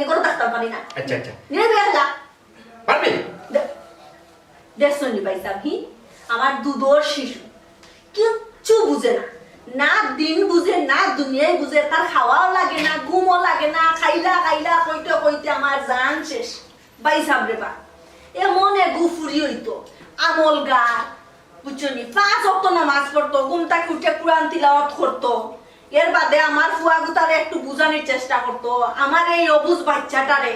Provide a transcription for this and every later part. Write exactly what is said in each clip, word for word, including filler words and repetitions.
করে থাকতাম পারি না। আচ্ছা, আচ্ছা। নিয়ে বেলা পারবে। দেখছনি ভাইসাব, হি আমার দুধর শিশু, কিচ্ছু বুঝে না। না দিন বুঝে, না দুনিয়ায় বুঝে। তার খাওয়াও লাগে না, ঘুমও লাগে না। খাইলা খাইলা কইতে কইতে আমার জান শেষ। ভাইসাব রে বা, এমন এগু ফুরি অইতো, আমলগার, বুঝছনি? পাঁচ ওয়াক্ত নামাজ পড়তো, ঘুম থাকি উঠে কুরআন তিলাওয়াত করতো। এর বাদে আমার ফুয়া গুতারে একটু বুঝানির চেষ্টা করতো। আমার এই অবুঝ বাচ্চাটারে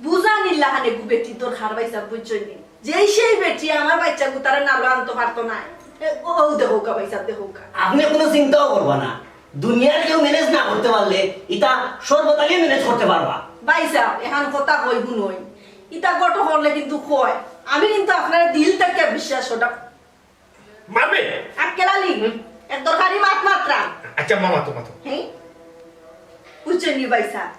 বুঝানির লাখান এগু বেটির দরকার ভাইসাব, বুঝছনি? যেই সেই বেটি আমার বাচ্চা গুতারে নালো আনতো পারতো নায়। এ, ও, ও দেখউক্কা ভাইসাব, দেখউক্কা। আপনে কুনু চিন্তাও করবা না, দুনিয়ার কেউ manage না করতে পারলে ইতা শরবত আলীয়ে manage করতে পারবা। ভাইসাব, এখান কথা কই হুনইন, ইতা গটো করলে কিন্তু কয়, আমি কিন্তু আপনার দিল থাকি বিশ্বাস ওটা মারবে? আক্কেল আলী, হুম? এক দরকারি মাত মাতরাম। আচ্ছা, মা, মাতো, মাতো। হ্যাঁ? বুঝছনি ভাইসাব?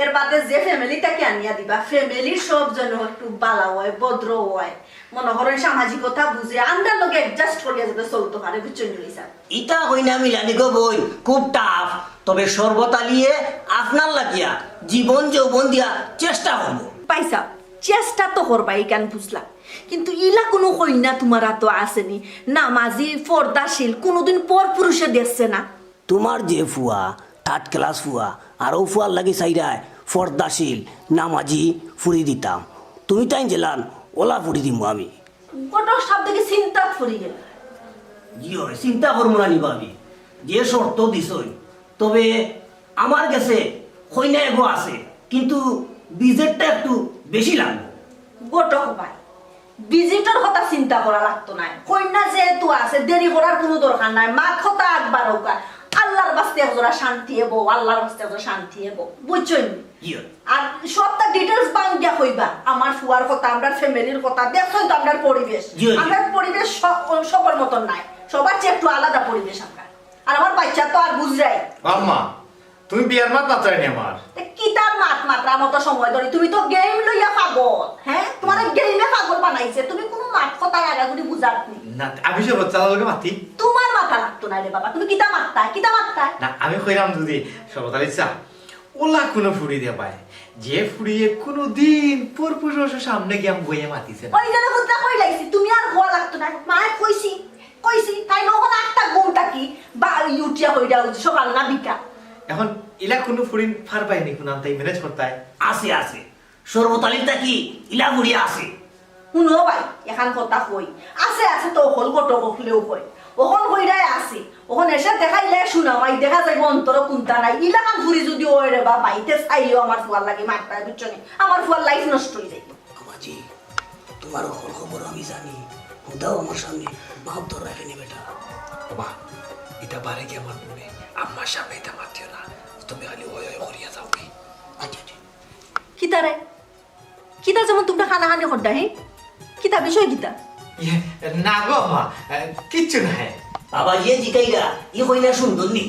এর বাদে যে family থাকি আনিয়া দিবা, family-র সব জন একটু বালা অয়, ভদ্র অয়, মনো করইন সামাজিকতা বুঝে, আমরার লগে adjust করিয়া যাতে চলতো পারে, বুঝছনি ভাইসাব? ইতা কইনা মিলানি গো বইন, খুব tough। তবে শরবত আলীয়ে আপনার লাগিয়া জীবন যৌবন দিয়া চেষ্টা করবো। ভাইসাব, চেষ্টা তো করবা, ইখান বুঝলাম, কিন্তু ইলা কুনু কইনা তুমার আতো আছেনি, নামাজি, পর্দাশীল, কুনুদিন পর পুরুষে দেখছে না। তুমার যে ফুয়া, third class ফুয়া, আর অউ ফুয়ার লাগি চাইরায় পর্দাশীল, নামাজি ফুরি দিতাম। তুমি তাইন যেলান, অলা ফুরি দিমু আমি। গটর সাব দেখি চিন্তাত পড়ি গেল। জি অয়, চিন্তা করমু না নি ভাবি, যে শর্ত দিছইন, তবে আমার গেছে কইনা এগু আছে, কিন্তু visit-টা একটু বেশি লাগবো। গটক ভাই, visit-র কথা চিন্তা করা লাগতো নায়। কইনা যেহেতু আছে, দেরি করার কুনু দরকার নাই। মাত কথা একবার অউকা। আল্লার ওয়াস্তে একজরা শান্তি এবো, আল্লার ওয়াস্তে একজরা শান্তি এবো। বুঝছইন? জি অয়। আর সবটা details ভাঙ্গিয়া কইবা। আমার ফুয়ার কথা, আমরার family-র কথা, দেখছইন তো আমরার পরিবেশ। জি অয়, জি। আমরার পরিবেশ স-, সবর মতন নায়, সবার চেয়ে একটু আলাদা পরিবেশ আমরার। আর আমার বাচ্চা তো আর বুঝরায়। আম্মা, তুমি বিয়ার মাত মাতরায় নি আমার। তে কিতার মাত মাতরাম অত সময় ধরি? তুমি তো game লইয়া পাগল, হ্যাঁ? তুমারে game-এ পাগল বানাইছে, তুমি কুনু মাত কথা আগাগুড়ি বুঝাত নি। না, আমি শরবত আলীর লগে মাতি। তুমার মাতা লাগতো নায় রে বাবা, তুমি কিতা মাততায়, কিতা মাততায়? না, আমি কইরাম যদি শরবত আলী চা, অলা কুনু ফুরি দেবায়, যে ফুরিয়ে কুনুদিন পর পুরুষর সামনে গিয়া বইয়া মাতিছে না। ওই জন্য বুঝলা কইলাইছি, তুমি আর কওয়া লাগতো নায়, মায় কইছি। কইছি, তাইন অখন আটটা ঘুম থাকি বা উঠিয়া কইরা সকাল না বিকাল। অখন ইলা কুনু ফুরিন পারবায় নি, কুনান তাই manage করতায়? আছে, আছে। শরবত আলীর থাকি ইলা ফুরি আছে। হুনো ভাই, এখান কথা কই। আছে, আছে তো অকল গটক অকলেউ কয়। অখন কইরায় আছে। অখন এসে দেখাইলে শুনা ভাই, দেখা যাইবো অন্তরো কুন্তা নাই। ইলাখান ফুরি যদি অয় রে বা, বাইতে চাইলেও আমার ফুয়ার লাগি মারতায়, বুঝছো নি? আমার ফুয়ার life নষ্ট অই যাইবো। আম্মাজি, তুমার অকল খবর আমি জানি, হুদাও আমার সামনে বাপ ধর রাখে নি বেটা। বাবা, ইতা বারে কি আমার মনে, আম্মার সামনে ইতা মাতিও না, তুমি খালি ওই ওই করিয়া যাও কি। আচ্ছা, আচ্ছা। কিতা রে? কিতা যেমন তুমরা কানাকানি কররা, হে? কিতা বিষয় কিতা? ইয়ে, না গো আম্মা, এ, কিচ্ছু নায়। বাবা, ইয়ে জিকাইরা, ই কইনা সুন্দর নি?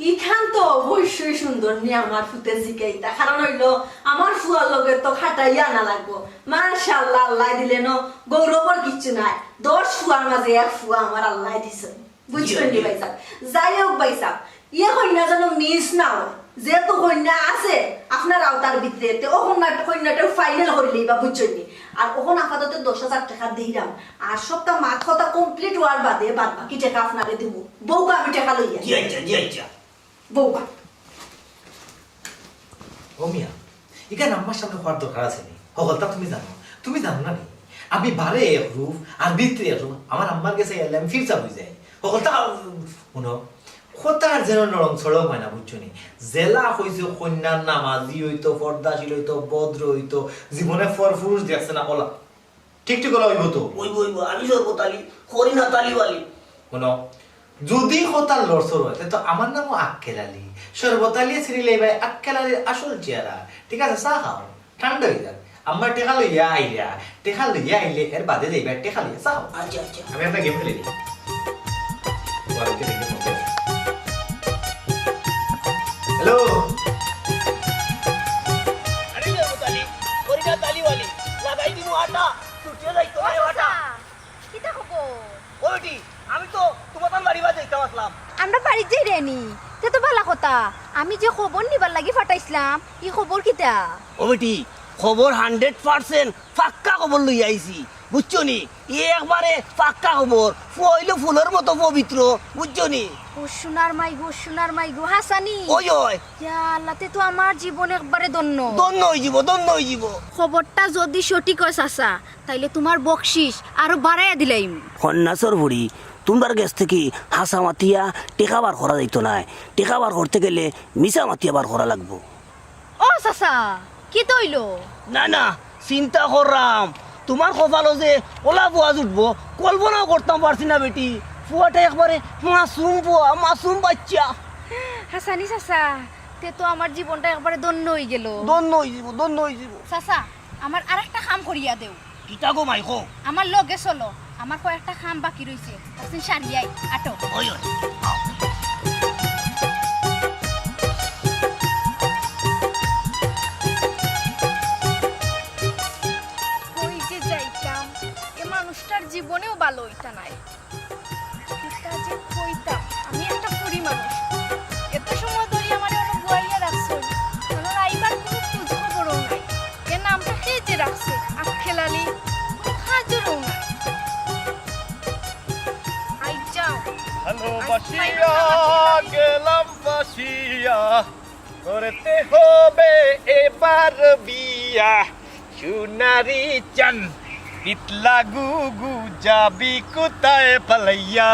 ইখান তো অবশ্যই সুন্দর নি আমার ফুতে জিকাইতা, কারণ অইলো আমার ফুয়ার লগে তো খাটাইয়া আনা লাগবো। মাশাআল্লাহ, আল্লায় দিলে ন গৌরবর কিচ্ছু নাই, দশ ফুয়ার মাঝে এক ফুয়া আমার আল্লায় দিছে, বুঝছইন নি ভাইসাব? যাই হোক ভাইসাব, ইয়ে কইনা যেন miss না অয়, যেহেতু কইনা আছে আপনার আওতার ভিতরে, তে ও কইনা, কইনাটা final করিলেই বা, বুঝছইন নি? আর অখন আপাতত দশ হাজার টেকা দিরাম, আর সবটা মাত কথা complete অওয়ার বাদে বাদ বাকি টেকা আপনারে দিমু। বউকা আমি টেকা লইয়া। জি আচ্ছা, জি আচ্ছা। বউকা। ও মিয়া, ইখান আম্মার সামনে কওয়ার দরকার আছে নি? হকলতা তুমি জানো, তুমি জানো না নি? আমি বারে এক রূপ আর ভিতরে এক রূপ, আমার আম্মার গেছে গেলে আমি ফিরসা অই যাই। হকলতা, হুনো, কথার যেন নরম ছড়ক অয় না, বুঝছো নি? যেলা কইছে কইনা নামাজি অইতো, পর্দাশীল অইতো, ভদ্র অইতো, জীবনে পর পুরুষ দেখছে না, অলা। ঠিক ঠিক অলা অইবো তো। অইবো, অইবো। আমি শরবত আলী, করি না তালিওয়ালি। হুনো, যদি কথার লড়ছড় অয়, তে তো আমার নামও আক্কেল আলী। শরবত আলী চিনিলে ভাই আক্কেল আলীর আসল চেহারা। ঠিক আছে, চা খাও, ঠান্ডা অই যাক। আম্মা টেকা লইয়া আইলা, টেকা লইয়া আইলে এর বাদে যাইবা, টেকা লইয়া চা খাও। আচ্ছা, আচ্ছা। আমি একটা game খেলি নি। হ্যালো। আরে শরবত আলী, করি না তালিওয়ালি, লাগাই দিমু আটা, ছুটিয়ে যাইতো রে আটা। কিতা খবর? ও বেটি, আমি তো তুমার তান বাড়ি বায় যাইতাম আছলাম। আমরা বাড়িত যাইরায় নি? ইটা তো ভালা কথা। আমি যে খবর নিবার লাগি পাঠাইছলাম, ই খবর কিতা? ও বেটি, খবর hundred percent পাক্কা খবর লইয়া আইছি, বুঝছো নি? ই একবারে পাক্কা খবর। ফুয়া অইলো ফুলর মতো পবিত্র, বুঝছো নি? ও সোনার মাই গো, সোনার মাই গো, হাছানি। ওই, ওই। ইয়া আল্লাহ, তে তো আমার জীবন একবারে ধন্য। ধন্য অইযিবো, ধন্য অইযিবো। খবরটা যদি সঠিক অয় চাচা, তাইলে তুমার বকশিস আরো বাড়াইয়া দিলাইমু। হন্যাসর ফুড়ি, তুমরার গেছ থাকি হাছা মাতিয়া টেকা বার করা যাইতো নায়। টেকা বার করতে গেলে মিছা মাতিয়া বার করা লাগবো। ও চাচা, কিতা অইলো? না, না, চিন্তা কররাম। তুমার কপালো যে অলা ফুয়া জুটবো, কল্পনাও করতাম পারছি না বেটি। ফুয়াটা একবারে মাসুম ফুয়া, মাসুম বাইচ্চা। হাছানি চাচা, তে তো আমার জীবনটা একবারে ধন্য অইগেলো। ধন্য অইযিবো, ধন্য অইযিবো। চাচা, আমার আরেকটা কাম করিয়া দেও। কিতা গো মাই কও? আমার লগে চলো, আমার কয়েকটা কাম বাকি রইছে, অখন সারিয়াই, আটো। ওই, ওই। কই যে যাইতাম, এ মানুষটার জীবনেও ভালা অইতা নায়। কিতা যে কইতাম, আমি একটা ফুড়ি মানুষ। এত সময় ধরি আমারে অনো বওয়াইয়া রাখছইন, অনো আইবার কুনু খোঁজ খবরও নাই। এ নামটা কে যে রাখছে, আক্কেল আলী, কুনু কাজরও নাই। আই যাও। ভালোবাসিয়া গেলাম ফাঁসিয়া, করতে হবে এবার বিয়া। সোনারি চান, পিতলা গুগু যাবি কোথায় পালাইয়া?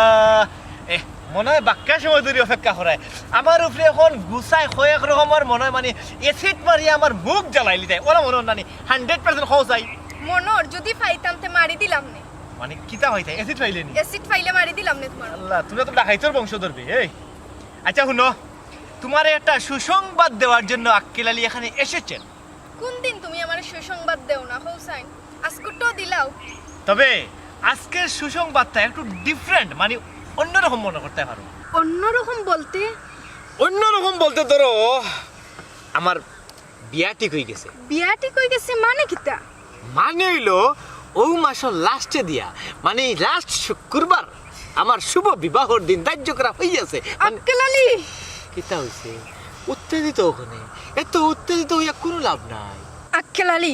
এহ, মনে অয় বাক্কা সময় ধরি অপেক্ষা করায়। আমার উপরে অখন গুছায় কয়েক রকমর মনে অয় মানে acid মারিয়া আমার মুখ জ্বালাইলি যায়। অলা মনে অয় নানি, hundred percent কও চাই। মনে অর, যদি পাইতাম তে মারি দিলাম নে। মানে কিতা অইতা? Acid পাইলে নি? Acid পাইলে মারি দিলাম নে তুমার। আল্লাহ, তুমরা তো ডাকাইতর বংশধর বে, এই। আচ্ছা হুনো, তুমারে একটা সুসংবাদ দেওয়ার জন্য আক্কেল আলী এখানে এসেছেন। কুনদিন তুমি আমারে সুসংবাদ দেও না, কও চাইন? আজকুরটাও দিলাও। তবে আজকের সুসংবাদটা একটু different, মানে অন্যরকম মনে করতে পারো। অন্যরকম বলতে? অন্যরকম বলতে ধরো, আমার বিয়া ঠিক অইগেছে। বিয়া ঠিক অইগেছে মানে কিতা? মানে অইলো, অউ মাসর last-এ দিয়া, মানে last শুক্রবার আমার শুভ বিবাহর দিন ধার্য করা অইগেছে। মানে আক্কেল আলী! কিতা অইছে? উত্তেজিত অও কেনে? এত উত্তেজিত অইয়া কুনু লাভ নাই। আক্কেল আলী,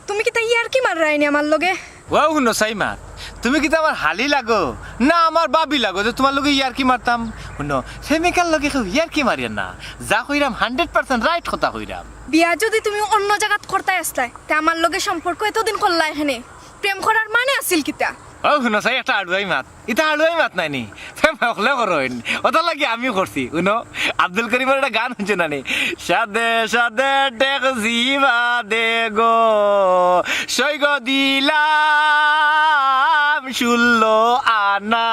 তুমি কিতা ইয়ার্কি মাররায় নি আমার লগে? ও হুনো চাইমাত, তুমি কিতা আমার হালি লাগো না আমার ভাবি লাগো যে তুমার লগে ইয়ার্কি মারতাম? হুনো, প্রেমিকার লগে কেউ ইয়ার্কি মারিয়ার না, যা কইরাম hundred percent right কথা কইরাম। বিয়া যদি তুমি অন্য জাগাত করতায় আছলায়, তে আমার লগে সম্পর্ক এতদিন করলায় কেনে? প্রেম করার মানে আছিল কিতা? ও হুনো চাই, একটা আড়ুয়াই মাত। ইতা আড়ুয়াই মাত নায় নি, প্রেম হকলে করইন, অতার লাগি আমি করছি। হুনো, আব্দুল করিমর একটা গান হুনছো না নি? সাদে সাদে ট্যাক্সি বাদে গো, সই গো দিলাম ষোলো আনা।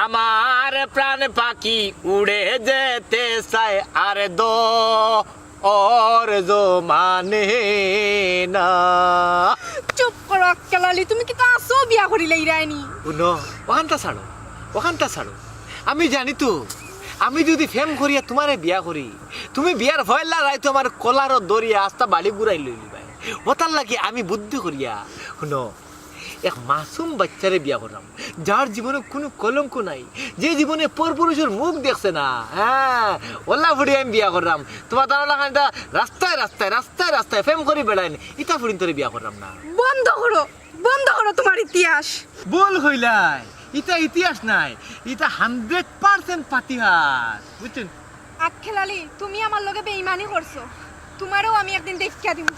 আমার প্রাণ পাখি উড়ে যেতে চায়, আর দো ওর জো মানে না। চুপ করো আক্কেল আলী, তুমি কিতা আছো বিয়া করিলাইরায় নি? হুনো, অখানটা ছাড়ো, অখানটা ছাড়ো। আমি জানি তো, আমি যদি প্রেম করিয়া তুমারে বিয়া করি, তুমি বিয়ার পয়লা রাইতো আমার কলারো ধরিয়া আস্তা বাড়ি ঘুরাই লইলিবায়। অতার লাগি আমি বুদ্ধি করিয়া, হুনো, এক মাসুম বাইচ্চারে বিয়া কররাম, যার জীবনে কুনু কলঙ্ক নাই, যে জীবনে পরপুরুষর মুখ দেখছে না। হ্যাঁ, অলা ফুড়ি আমি বিয়া কররাম। তুমার ধারণা খানিকটা রাস্তায় রাস্তায়, রাস্তায় রাস্তায় প্রেম করি বেড়াইন, ইতা ফুড়িন্তরে বিয়া কররাম না। বন্ধ করো, বন্ধ করো তুমার ইতিহাস। ভুল কইলায়, ইতা ইতিহাস নায়, ইতা hundred percent পাতিহাস, বুঝছইন? আক্কেল আলী, তুমি আমার লগে বেইমানি করছো, তুমারেও আমি একদিন দেখিয়া দিমু।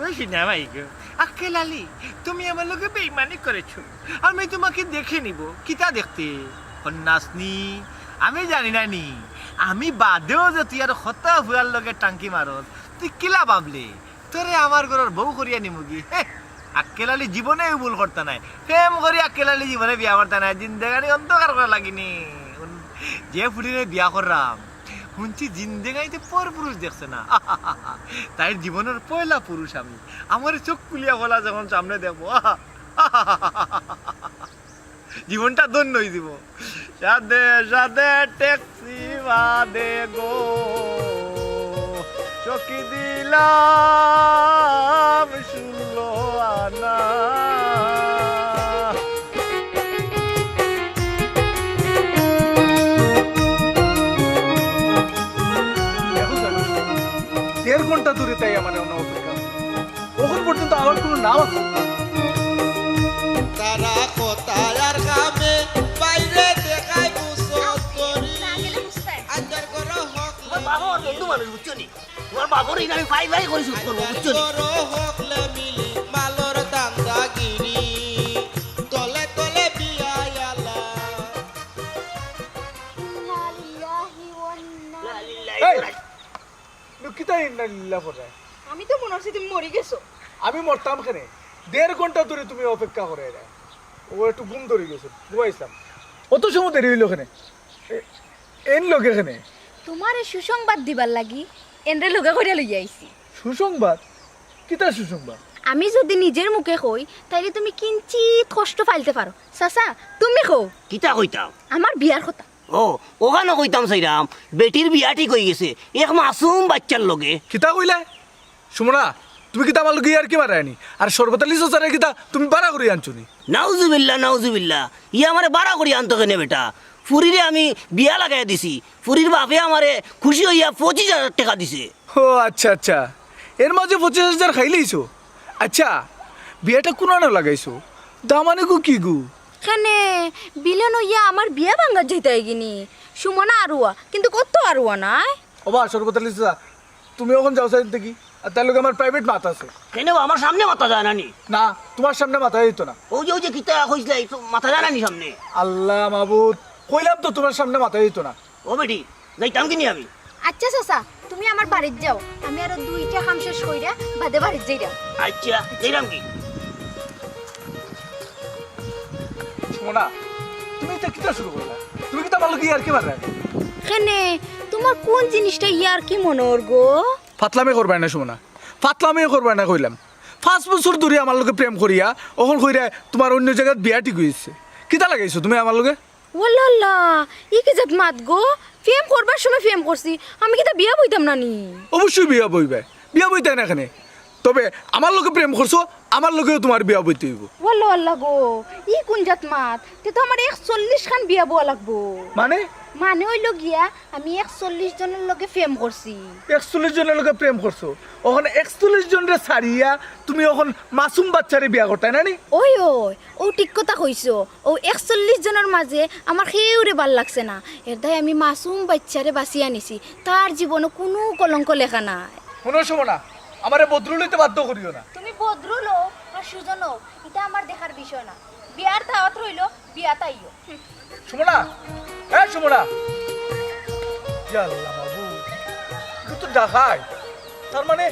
ওই সিনেমা ইগো। আক্কেল আলী, তুমি আমার লগে বেইমানি করেছো, আমি তোমাকে দেখে নিব। কিতা দেখতে? কন্যাসনি, আমি জানি না নি। আমি বাদেও যে তুই আর কত ফুয়ার লগে টাঙ্কি মারস, তুই কিলা ভাবলে? তোরে আমার ঘরর বউ করিয়া নিমুগি? হে, আক্কেল আলী জীবনে এই ভুল করতা নায়। প্রেম করি আক্কেল আলী জীবনে বিয়া করতা নায়। জিন্দেগানি অন্ধকার করা লাগিনি। উন-, যে ফুড়িরে বিয়া কররাম, হুনছি জিন্দেগানিতে পর পুরুষ দেখছে না। তাইর জীবনর পয়লা পুরুষ আমি। আমার চোখ খুলিয়া বলা যখন সামনে দেখবো, জীবনটা ধন্য অইযিবো। সাদে সাদে ট্যাক্সি বাদে গো, চকি দিলাম ষোলো আনা। দেড় ঘন্টা ধরি তাই আমার অনো অপেক্ষা। অখন পর্যন্ত আমার কুনু নাম আছে না। তারা কথায় আর কামে বাইরে দেখায় বুঝো করি। আন্দার করো হক তোমার বাবা আমার বন্ধু মানুষ, বুঝছো নি? তোমার বাবার এই আমি ফাই ফাই করে শুট করবো, বুঝছো নি? করো হক লে মিলি মালর দান্দাগিরি। তলে তলে বিয়াইয়ালা। ইন্না লিল্লাহি ওয়া ইন্না এই! কিতা ইন্না লিল্লাহ পড়রায়? আমি তো মনে হচ্ছে তুমি মরি গেছো। আমি মরতাম কেনে? দেড় ঘন্টা ধরি তুমি অপেক্ষা করায়। ও একটু ঘুম ধরি গেছে, ঘুমাইছিলাম। অত সময় দেরি অইলো কেনে? এ-, এন লগে কেনে? তোমারে সুসংবাদ দিবার লাগি এনরে লগে করিয়া লইয়া আইছি। সুসংবাদ? কিতা সুসংবাদ? আমি যদি নিজের মুখে কই, তাইলে তুমি কিঞ্চিত কষ্ট পাইলতে পারো। চাচা, তুমি কও। কিতা কইতাম? আমার বিয়ার কথা। ও, অখানও কইতাম চাইরাম, বেটির বিয়া ঠিক অই গেছে, এক মাসুম বাইচ্চার লগে। কিতা কইলায়? সুমনা, তুমি কিতা আমার লগে ইয়ার্কি মারায় নি? আর শরবত আলী চাচারে কিতা তুমি ভাড়া করি আনছো নি? নাউজুবিল্লাহ, নাউজুবিল্লাহ, ই আমারে ভাড়া করি আনতো কেনে বেটা? ফুরিরে আমি বিয়া লাগাইয়া দিছি, ফুরির বাপে আমারে খুশি অইয়া পঁচিশ হাজার টেকা দিছে। ও আচ্ছা, আচ্ছা, এর মাঝে পঁচিশ হাজার খাইলাইছো? আচ্ছা, বিয়াটা কুনানো লাগাইছো? দামানে গো কি গো? কেনে, ভিলেন অইয়া আমার বিয়া ভাঙ্গাত যাইতায় গি নি? সুমনা আরুয়া, কিন্তু কত আরুয়া নায়। ওবা, শরবত আলী চাচা, তুমি অখন যাও side থাকি, আর তার লগে আমার private মাত আছে। কেনে বা, আমার সামনে মাতা যায় না নি? না, তোমার সামনে মাতা যাইতো না। অউ যে, অউ যে কিতা কইছলায়, এই তো মাতা যায় না নি সামনে? আল্লাহ মাবুদ, কইলাম তো তোমার সামনে মাতা যাইতো না। ও বেটি, যাইতাম গি নি আমি? আচ্ছা চাচা, তুমি আমার বাড়িত যাও, আমি আরো দুইটা কাম শেষ কইরা বাদে বাড়িত যাইরাম। আচ্ছা, যাইরাম গি? সুমনা, তুমি ইতা কিতা শুরু করলা? তুমি কিতা আমার লগে ইয়ার্কি মাররায়? কেনে, তোমার কুন জিনিসটা ইয়ার্কি মনে অর গো? ফাতলামি করবায় না সুমনা, ফাতলামি করবায় না কইলাম। পাঁচ বছর ধরি আমার লগে প্রেম করিয়া, অখন কইরায় তোমার অইন্য জাগাত বিয়া ঠিক অইছে। কিতা লাগাইছো তুমি আমার লগে? ওয়াল্লা আল্লাহ, ই কি জাত মাত গো? প্রেম করবার সময় প্রেম করছি, আমি কিতা বিয়া বইতাম না নি? অবশ্যই বিয়া বইবায়, বিয়া বইতায় না কেনে? তবে আমার লগে প্রেম করছো, আমার লগেও তোমার বিয়া বইতে অইবো। ওয়াল্লা আল্লাহ গো, ই কুন জাত মাত? তে তো আমার একচল্লিশ খান বিয়া বওয়া লাগবো। মানে? মানে অইলো গিয়া, আমি একচল্লিশ জনর লগে প্রেম করছি। একচল্লিশ জনর লগে প্রেম করছো, অখন একচল্লিশ জনরে ছাড়িয়া তুমি অখন মাসুম বাইচ্চারে বিয়া করতায় না নি? ওই, ওই, অউ ঠিক কথা কইছো। অউ একচল্লিশ জনর মাঝে আমার কেউরে ভালা লাগছে না। এর দায় আমি মাসুম বাইচ্চারে বাছিয়া নিছি। তার জীবনো কুনু কলঙ্ক লেখা নাই। হুনো সুমনা, আমারে বদরুল অইতে বাধ্য করিও না। তুমি বদরুল অও আর সুজন অও, ইটা আমার দেখার বিষয় না। বিয়ার দাওয়াত রইলো, বিয়াত আইও। সুমনা, এ সুমনা। ইয়া আল্লাহ মাবুদ, ইগু তো ডাকাইত। তার মানে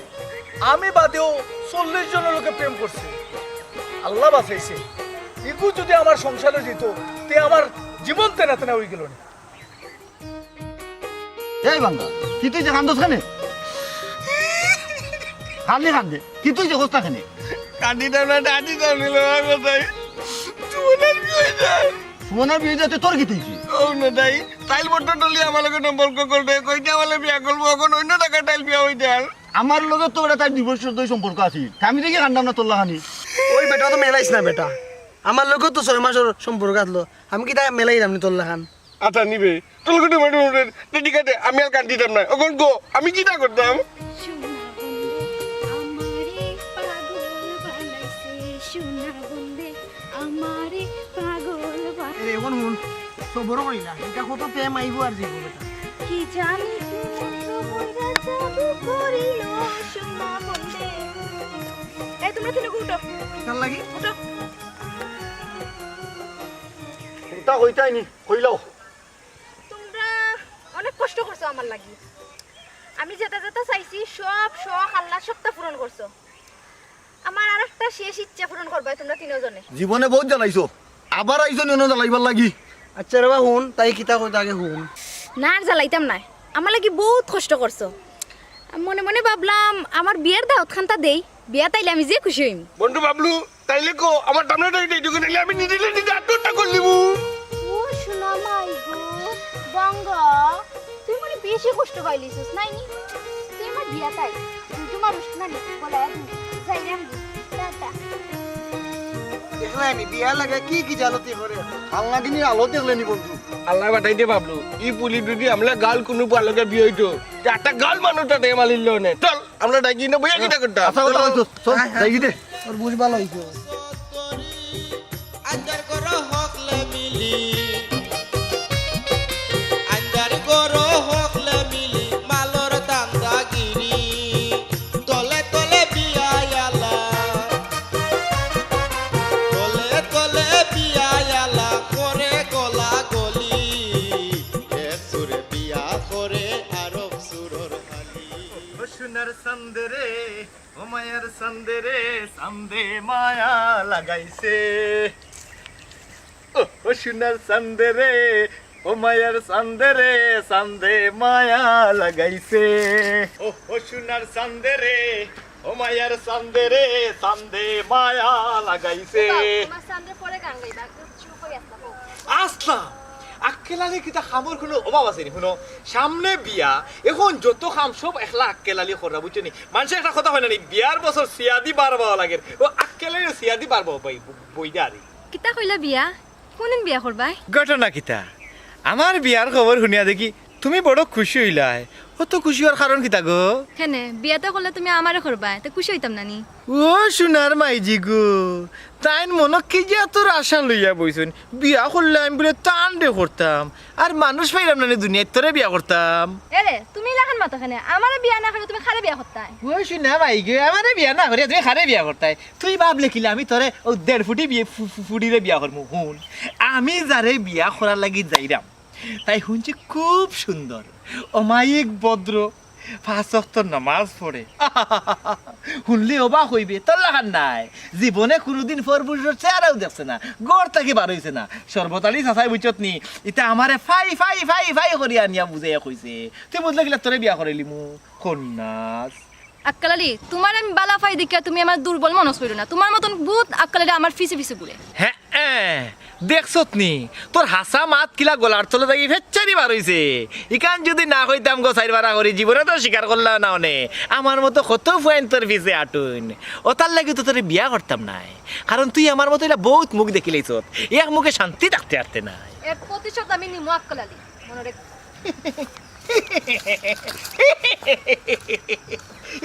আমি বাদেও চল্লিশ জনর লগে প্রেম করছে। আল্লাহ বাঁচাইছে। ইগু যদি আমার সংসারো যাইতো, তে আমার জীবন তেনা তেনা অই গেলো নি। এই বান্দা, কিতা অইছে, কান্দছ কেনে? খালি কান্দে, কিতা অইছে, কছ না কেনে? কান্দিতাম না, কান্দিতাম না, রে ভাই। সুমনার বিয়া অইছে। সুমনার বিয়া অইছে, তোর কিতা অইছে? ও না তাই, তাইল বট্ট টলি আমার লগে সম্পর্ক করতে, কইতে আমারে বিয়া করবো, অখন অইন্য জাগাত তাইল বিয়া অইতার। আমার লগে তো বেটা তাইর দুই বছর ধরি সম্পর্ক আছিল, তে আমি দেখি কান্দাম না তোর লাখানি। ওই বেটা তো মেলাইস না বেটা, আমার লগেও তো ছয় মাসর সম্পর্ক আছলো, আমি কিতা মেলাইরাম নি তোর লাখান? আটা নিবে। তোর লগে ডুবে ডুবে উঠে। তে ঠিক আছে, আমি আর কান্দিতাম না। অখন গো, আমি কিতা করতাম? সোনা বন্দে আমারে পাগল বানাইছে, সোনা বন্দে আমারে পাগল বানাইছে। এরে, অখন হুন, সবর করি না। ইটা কত প্রেম আইবো আর যাইবো বেটা। কি জানি কোন বইরা জাদু করিল সোনা বন্দে। এই, তোমরা তিনগু উঠো। কিতার লাগি? উঠো। কুনতা কইতায় নি? কইলাও। তোমরা অনেক কষ্ট করছো আমার লাগি। আমি যেতা যেতা চাইছি, সব শখ আহ্লাদ সবতা পূরণ করছো। আমার আরেকটা শেষ ইচ্ছা পূরণ করবায় তোমরা তিনজনে। জীবনে বউত জ্বালাইছো, আবার আইছো নি অনো জ্বালাইবার লাগি। আচ্ছা রে বা, হুন, তাই কিতা কইতা আগে হুন। না, আর জ্বালাইতাম নায়, আমার লাগি বউত কষ্ট করছো। মনে মনে ভাবলাম, আমার বিয়ার দাওয়াত খানতা দেই, বিয়াত আইলে আমি যে খুশি অইমু। বন্ধু বাবলু, তাইলে কো, আমার টামনা টাইট এইটুকু নাইলে আমি নিজে নিজে আত্মহত্যা করিলিমু। ও সোনা মাই গো, গঙ্গা, তুই মনে বেশি কষ্ট পাইলিছস, নায় নি? তুই আমার বিয়াত আয়, তুই তোমার উষ্ণা নি, বলে এক মিনিট, যাইরাম গি, টাটা। দেখলায়নি বিয়া লাগে কি কি জালতি করে। আল্লাহ দিনই আলো দেখলেনি বন্ধু। আল্লায় বাটাই দে বাবলু, ই পুলি যদি আমলা গাল কুনু বালকে বিয়া অইতো, তে একটা গাল মানুষ তাতে মালিল নে। চল, আমরা ডাকি না বইয়া কিতা করতাম? আচ্ছা, কথা বলছো, চল, যাই দে। তোর বুঝ ভালো হইছে। আন্দার ঘরো হকলে মিলি, আন্দার ঘরো হকলে মিলি, মালর দান্দাগিরি। তলে তলে বিয়াইয়ালা, তলে তলে বিয়াইয়ালা, করে গলা গলি। এক সুরে বিয়া করে আরব সুরর হালি। ও সোনার চান্দে রে, ও মায়ার চান্দে রে, চান্দে মায়া লাগাইছে। ও, ও সোনার চান্দে রে, ও মায়ার চান্দে রে, চান্দে মায়া লাগাইছে। ও, ও সোনার চান্দে রে, ও মায়ার চান্দে রে, চান্দে মায়া লাগাইছে। বাবা, তোমার চান্দে পরে গান গাইবা, একটু চুপ করে আসতে হবে। আসলাম। আক্কেল আলী কিতা কামর কুনু অভাব আছে নি? হুনো, সামনে বিয়া, এখন যত কাম সব একলা আক্কেল আলী কররা, বুঝছো নি? মানষে একটা কথা কয় না নি, বিয়ার বছর সিয়াদি বার পাওয়া লাগের। ও আক্কেল আলীর সিয়াদি বার পাওয়া পাই, বইদা আরে। কিতা কইলা বিয়া? কুনদিন বিয়া করবায়? ঘটনা কিতা? আমার বিয়ার খবর হুনিয়া দেখি তুমি বড় খুশি অইলায়। অত খুশি অওয়ার কারণ কিতা গো? কেনে, বিয়া তো করলে তুমি আমারে করবায়, তে খুশি অইতাম না নি? ও সোনার মাইজি গো, তাইন মনো কিযে অত আশা লইয়া বইছইন, বিয়া করলে আমি বুলে তানরে করতাম, আর মানুষ পাইরাম না নি দুনিয়াত, তোরে বিয়া করতাম। এরে, তুমি ইলাখান মাতো কেনে? আমারে বিয়া না করলে তুমি কারে বিয়া করতায়? ও সোনা মাই গো, আমারে বিয়া না করিয়া তুমি কারে বিয়া করতায়? তুই ভাবলে কিলা আমি তোরে অউ দেড় ফুটি বিয়ে ফু-, ফু-, ফুটিরে বিয়া করমু? হুন, আমি যারে বিয়া করার লাগি যাইরাম, তাই হুনছি খুব সুন্দর, অমায়িক, ভদ্র, পাঁচ ওয়াক্ত নামাজ পড়ে। হুনলে অবাক অইবে, তোর লাখান নায়। জীবনে কুনুদিন পরপুরুষর চেহারাও দেখছে না, ঘর থাকি বার অইছে না। শরবত আলী চাচায় বুঝছত নি, ইতা আমারে ফাই ফাই ফাই ফাই করি আনিয়া বুঝাইয়া কইছে। তুই বুঝলে কিলা তোরে বিয়া করাইলিমু? খন্নাস। আক্কেল আলী, তুমারে আমি বালা পাই দেখিয়া তুমি আমারে দুর্বল মনো করিও না। তুমার মতন বহুত আক্কেল আলী আমার পিছে পিছে ঘুরে। হে, এ, দেখছত নি? তোর হাছা মাত কিলা গলার তলে থাকি ফেচ্চারি বার অইছে। ইখান যুদি না কইতাম গো, চাইর বারা করি জীবনে তো স্বীকার করলাম না অনে। আমার মতো কত ফুয়াইন তোর পিছে আটইন। অতার লাগি তো তোরে বিয়া করতাম নায়। কারণ তুই আমার মতো ইলা বহুত মুখ দেখিলাইছত। এক মুখে শান্তি থাকতে পারতে নায়। এর প্রতিশোধ আমি নিমু আক্কেল আলী। মনো রেখ।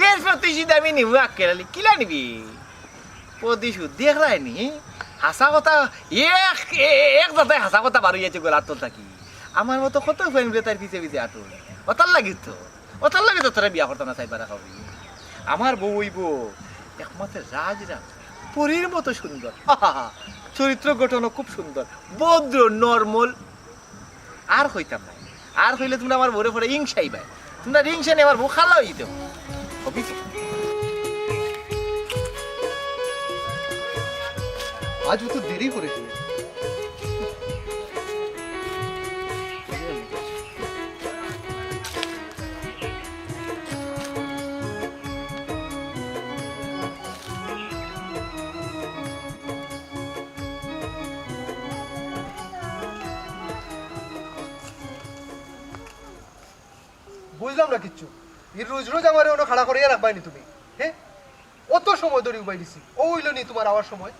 এর প্রতিশোধ আমি নিমু আক্কেল আলী। কিলা নিবি? প্রতিশোধ দেখরায় নি? হাছা কথা, এক, এ-, এ-, এক জাতায় হাছা কথা বার অইয়া যাইছে গলার তল থাকি। আমার মতো কত ফুয়াইন বুলে তার পিছে পিছে আটইন। অতার লাগি তো, অতার লাগি তো তোরে বিয়া করতাম না, চাইর বারা করি। আমার বউ অইবো একমাত্র রাজরানী, পরীর মতো সুন্দর। চরিত্র গঠনও খুব সুন্দর, ভদ্র, নরমল। আর কইতাম নায়। আর কইলে তুমরা আমার বউরে পরে হিংসাইবায়। তুমরা হিংসা নিয়া আমার বউ খালা অইতে হবি। আজ অত দেরি করে কেনে? বুঝলাম না কিচ্ছু। ই রোজ রোজ আমারে অনো খাড়া করিয়া রাখবায় নি তুমি? হে? অত সময় ধরি উবাই দিছি। অউ অইলো নি তুমার আওয়ার সময়?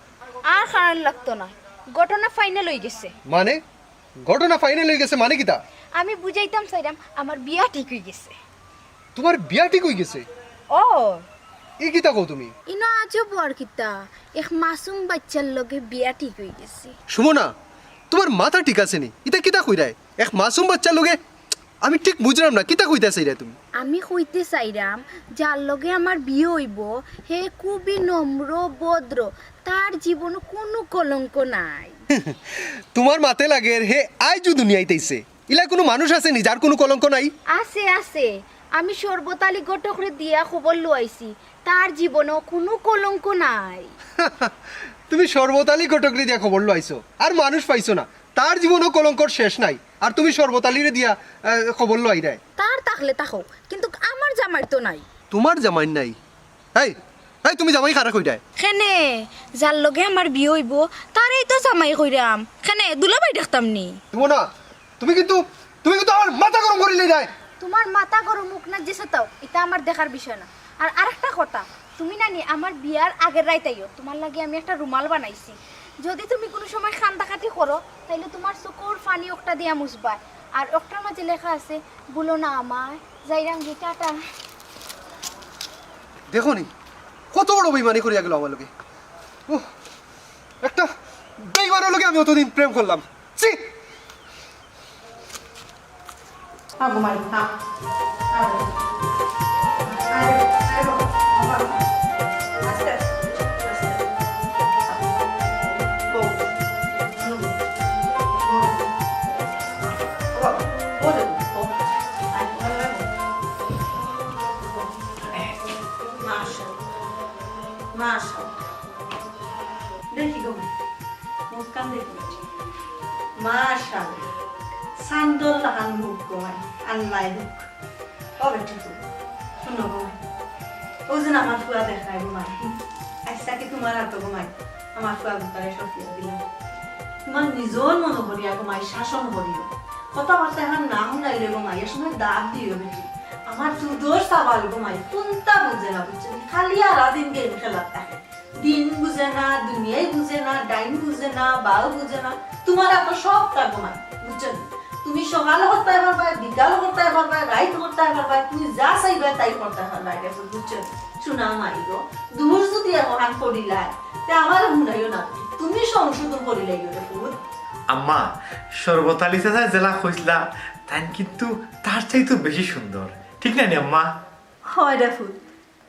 আর খাড়ান লাগতো না। ঘটনা final অইগেছে। মানে? ঘটনা final অইগেছে মানে কিতা? আমি বুঝাইতাম চাইরাম, আমার বিয়া ঠিক অইগেছে। তুমার বিয়া ঠিক অইগেছে? ও। ই কিতা কও তুমি? ইনো আজব অওয়ার কিতা? এক মাসুম বাইচ্চার লগে বিয়া ঠিক অইগেছে। সুমনা, তুমার মাথা ঠিক আছে নি? ইতা কিতা কইরায়? এক মাসুম বাইচ্চার লগে? আমি ঠিক বুঝরাম না, কিতা কইতা চাইরায় তুমি? আমি কইতে চাইরাম, যার লগে আমার বিয়া অইবো, হে খুবই নম্র, ভদ্র, তার জীবনো কুনু কলঙ্ক নাই। তুমার মাতে লাগের হে আইজউ দুনিয়াত আইছে। ইলা কুনু মানুষ আছে নি যার কুনু কলঙ্ক নাই? আছে, আছে। আমি শরবত আলী ঘটকরে দিয়া খবর লওয়াইছি, তার জীবনো কুনু কলঙ্ক নাই। তুমি শরবত আলী ঘটকরে দিয়া খবর লওয়াইছো, আর মানুষ পাইছো না, তার জীবনো কলঙ্কর শেষ নাই, আর তুমি শরবত আলীরে দিয়া, আহ, খবর লওয়াইরায়। তার থাকলে থাকউক, কিন্তুক আমার জামাইর তো নাই। তুমার জামাইর নাই? এই, এই, তুমি জামাই কারে কইরায়? কেনে, যার লগে আমার বিয়া অইবো, তারেই তো জামাই কইরাম। কেনে, দুলাভাই ডাকতাম নি? তুমি না, তুমি কিন্তু, তুমি কিন্তু আমার মাথা গরম করিলাইরায়। তুমার মাথা গরম অউক না যেছা থাকউক, ইতা আমার দেখার বিষয় না। আর আরেকটা কথা, তুমি নানি আমার বিয়ার আগের রাইত আইও, তুমার লাগি আমি একটা রুমাল বানাইছি। যদি তুমি কুনু সময় কান্দাকাটি করো, তাইলে তুমার চকুর পানি অকটা দিয়া মুছবায়। আর অকটার মাঝে লেখা আছে, "ভুলো না আমায়, যাইরাম গি, টাটা।" দেখো নি, কত বড় বেইমানি করিয়া গেল আমার লগে। উহ, একটা বেইমানর লগে আমি অতদিন প্রেম করলাম। ছি! আ, ঘুমাই, আ, আ, আ, আ, বাবা, আস্তে, আস্তে, আস্তে। বউ, হুম, বউ। বাবা, বউ রে, বউ। আয়, আয়, আয়, বউ। মাশাআল্লাহ, মাশাআল্লাহ। দেখি গো, মুখখান দেখি। মাশাআল্লাহ। চান্দর লাখান মুখ গো মাই, আল্লায় দেউক। ও বেটি গো, হুনো গো মাই। অউ যে আমার ফুয়া দেখরায় গো মাই। আইচ্ছা কি তুমার আতো গো মাই, আমার ফুয়া গুতারে সপিয়া দিলাম। তুমার নিজর মনো করিয়া গো মাই শাসন করিও। কথাবার্তা এখান না হুনাইলে গো মাই, এ সময় দাব দিও বেটি। আমার দুধর সাবাল গো মাই, কুন্তা বুঝে না, বুঝছো নি? খালি হারা দিন game খেলাত থাকে। দিন বুঝে না, দুনিয়াই বুঝে না, ডাইন বুঝে না, বাউ বুঝে না। তুমার আতো সবতা গো মাই, বুঝছো নি? তুমি সকাল করতায় পারবায়, বিকাল করতায় পারবায়, রাইত করতায় পারবায়, তুমি যা চাইবায় তাই করতায় পারবায়, দেখো, বুঝছো নি? সোনা মাই গো, দুষ যদি অখান করিলায়, তে আমারে হুনাইও না, তুমি সংশোধন করিলাইও রে পুত। আম্মা, শরবত আলী চাচায় যেলা কইছলা, তাইন কিন্তু তার চাইতেও বেশি সুন্দর, ঠিক না নি আম্মা? হয় রে পুত,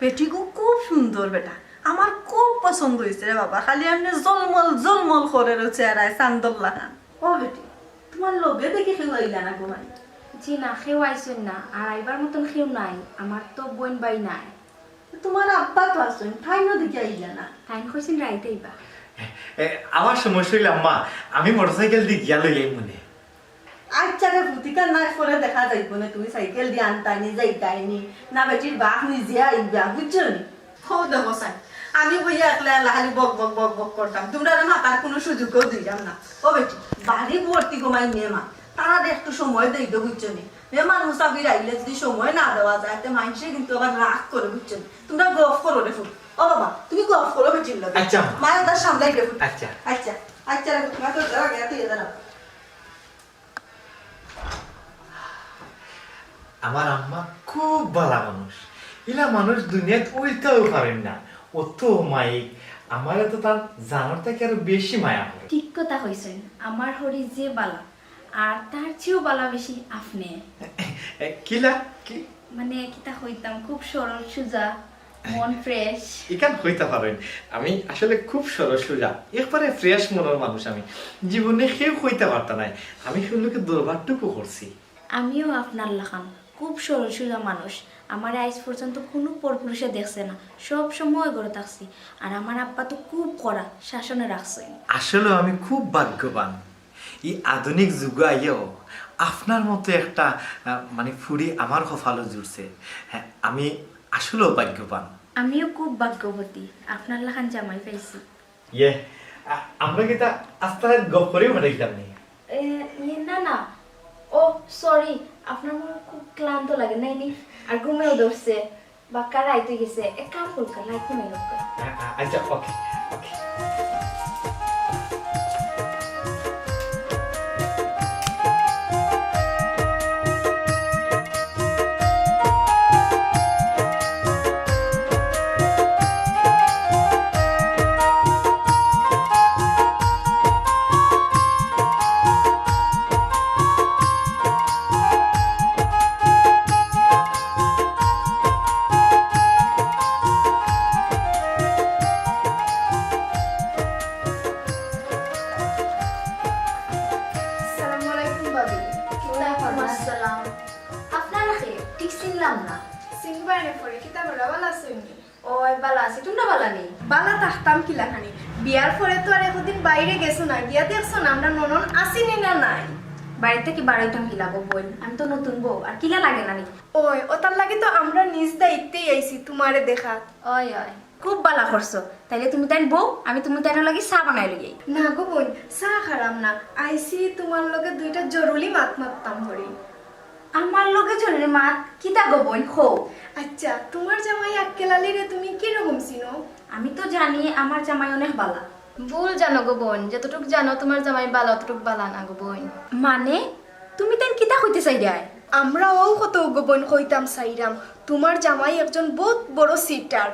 বেটিগু খুব সুন্দর বেটা, আমার খুব পছন্দ অইছে রে বাবা। খালি এমনে জলমল জলমল করের চেহারায়, চান্দর লাখান। ও বেটি, তুমার লগে দেখি কেউ আইলা না গো মাই? জি না, কেউ আইছইন না, আর আইবার মতন কেউ নাই। আমার তো বইন ভাই নাই। তুমার আব্বা তো আছইন, তাইনও দেখি আইলা না। তাইন কইছইন রাইত আইবা। এ, আমার সমস্যা অইলে আম্মা, আমি মোটরসাইকেল দি গিয়া লই আইমুনে। আইচ্ছা রে পুত, ইখান নায়, পরে দেখা যাইবো নে, তুমি সাইকেল দি আনতায় নি, যাইতায় নি, না বেটির বাপ নিজে আইবা, বুঝছো নি? হো দেখো সাই, আমি বইয়া একলা একলা খালি বক বক বক বক করতাম, তুমরারে মাতার কুনু সুযোগও দিলাম না। ও বেটি, বাড়ি ভর্তি গো মাই মেহমান, তারারে একটু সময় দেই তো, বুঝছো নি? মেহমান মুসাফির আইলে যদি সময় না দেওয়া যায়, তে মাইনষে কিন্তু আবার রাগ করে, বুঝছো নি? তুমরা গফ করো রে পুত। ও বাবা, তুমি গফ করো বেটির লগে। আইচ্ছা, আম্মা। মায়া তার সামলাই রে পুত। আইচ্ছা। আইচ্ছা, আইচ্ছা রে পুত, মা তো যারা গেছে, এ দাঁড়াও। আমার আম্মা খুব ভালা মানুষ। ইলা মানুষ দুনিয়াত অইতাও পারইন না। অত মাইক, আমারে তো তার জানর থাকি আরো বেশি মায়া করে। ঠিক কথা কইছইন, আমার হরি যে ভালা, আর তার চেয়েও ভালা বেশি আপনে। এ, কিলা? কি? মানে, কিতা কইতাম, খুব সরল সুজা, মন fresh। ইখান কইতা পারইন, আমি আসলে খুব সরল সুজা, একবারে fresh মনর মানুষ আমি। জীবনে কেউ কইতা পারতা নায়, আমি কেউর লগে দরবারটুকু করছি। আমিও আপনার লাখান খুব সরল সুজা মানুষ। আমারে আইজ পর্যন্ত কুনু পরপুরুষে দেখছে না, সব সময় ঘরো থাকছি। আর আমার আব্বা তো খুব কড়া, শাসনে রাখছইন। আসলেও আমি খুব ভাগ্যবান, ই আধুনিক যুগে আইয়াও আপনার মতো একটা, আহ, মানে, ফুড়ি আমার কপালো জুটছে। হ্যাঁ, আমি আসলেও ভাগ্যবান। আমিও খুব ভাগ্যবতী, আপনার লাখান জামাই পাইছি। ইয়ে, আ-, আমরা কিতা আস্তা রাইত গপ করিও ফাটাইতাম নি? এ, ইয়ে, না, না। ও, sorry, আপনার মনে হয় খুব ক্লান্ত লাগে, নাই নি? আর ঘুমেও ধরছে। বাক্কা রাইত অই গেছে, এক কাম করুক্কা, light নিবাই লউক্কা। আ-, আ-, আচ্ছা, okay, okay। আসসালামু আলাইকুম ভাবি। ওয়ালাইকুম আসসালাম। আপনারা কে? ঠিক চিনলাম না। চিনবায় নে পরে, কিতা করা, ভালা আছইন নি? ওই, ভালা আছি, তুমরা ভালা নি? ভালা থাকতাম কিলাখানি? বিয়ার পরে তো আর একদিন বাইরে গেছো না, গিয়া দেখছো না আমরা ননদ আছি নি না নাই? বাড়ি থাকি বারইতাম কিলা গো বইন, আমি তো নতুন বউ, আর কিলা লাগে না নি? ওই, ওটার লাগি তো আমরা নিজ দায়িত্বেই আইছি তুমারে দেখাত। ওই, ওই, খুব ভালা করছো। তাইলে তুমি তাইন বউ, আমি তুমি তাইনর লাগি চা বানাই লই আই। না গো বইন, চা খাইরাম না, আইছি তুমার লগে দুইটা জরুরি মাত মাততাম করি। আমার লগে জরুরি মাত? কিতা গো বইন, কও। আচ্ছা, তুমার জামাই আক্কেল আলীরে তুমি কিরকম চিনো? আমি তো জানি আমার জামাই অনেক ভালা। ভুল জানো গো বইন, যতটুক জানো তুমার জামাই বালা, অতটুক বালা না গো বইন। মানে, তুমি তাইন কিতা কইতে চাইরায়? আমরা অউ কথা গো বইন কইতাম চাইরাম, তুমার জামাই একজন বউত বড় চিটার,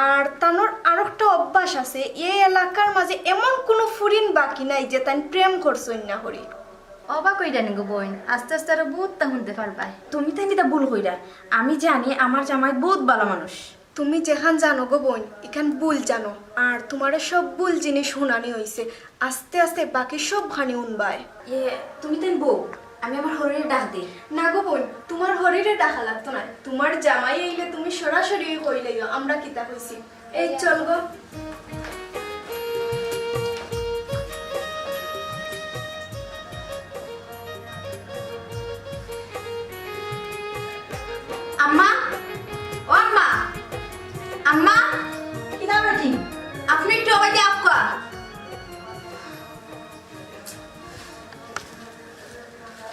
আর তানর আরোকটা অভ্যাস আছে, এই এলাকার মাঝে এমন কুনু ফুরিন বাকি নাই যে তাইন প্রেম করছইন না করি। অবাক অইরায় নি গো বইন, আস্তে আস্তে আরো বউততা হুনতে পারবায়। তুমি তাইন ইতা ভুল কইরায়, আমি জানি আমার জামাই বউত বালা মানুষ। তুমি যেখান জানো গো বইন, ইখান ভুল জানো। আর তুমারে সব ভুল জিনিস হুনানি অইছে, আস্তে আস্তে বাকি সব খানি হুনবায়। ইয়ে, তুমি তাইন বও, আমি আমার হরিরে ডাক দেই। না গো বইন, তুমার হরিরে ডাকা লাগতো নায়, তুমার জামাই আইলে তুমি সরাসরি কইলাইও আমরা কিতা কইছি। এই চল গো। আম্মা, ও আম্মা, আম্মা, কিতা বেটি? আপনি একটু ওবায়দি আউক্কা।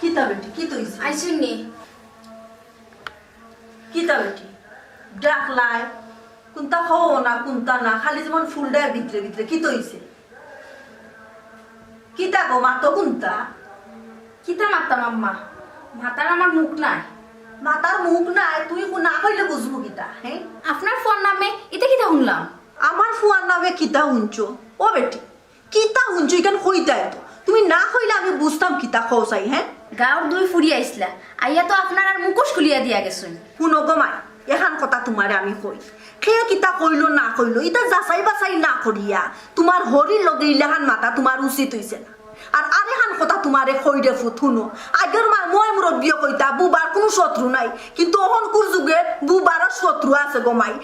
কিতা বেটি, কিতা অইছে? আইছইন নি? কিতা বেটি? ডাকলায়, কুনতা কও না, কুনতা না, খালি যেমন ফুলডায় ভিতরে ভিতরে, কিতা অইছে? কিতা গো, মাতো কুনতা? কিতা মাততাম আম্মা? মাতার আমার মুখ নাই। মাতার মুখ নাই, তুই কু-, না কইলে বুঝমু কিতা, হে? আপনার ফুয়ার নামে ইতা কিতা হুনলাম? আমার ফুয়ার নামে কিতা হুনছো? ও বেটি, কিতা হুনছো ইখান কইতায় তো। তুমি না কইলে আমি বুঝতাম কিতা কও চাই, হে? গাউর দুই ফুরি আইছলা, আইয়া তো আপনারার মুখোশ খুলিয়া দিয়া গেছইন। হুনো গো মাই, এখান কথা তুমারে আমি কই। কেউ কিতা কইলো না কইলো, ইতা যাচাই বাছাই না করিয়া তুমার হরির লগে ইলাখান মাতা তুমার উচিত অইছে না। আর আরেকখান কথা তুমারে কইরে ফুত, হুনো, আগর মা-, ময় মুরব্বিয়ে কইতা, বুবার কুনু শত্রু নাই, কিন্তু অখনকুর যুগে বুবারও শত্রু আছে গো মাই।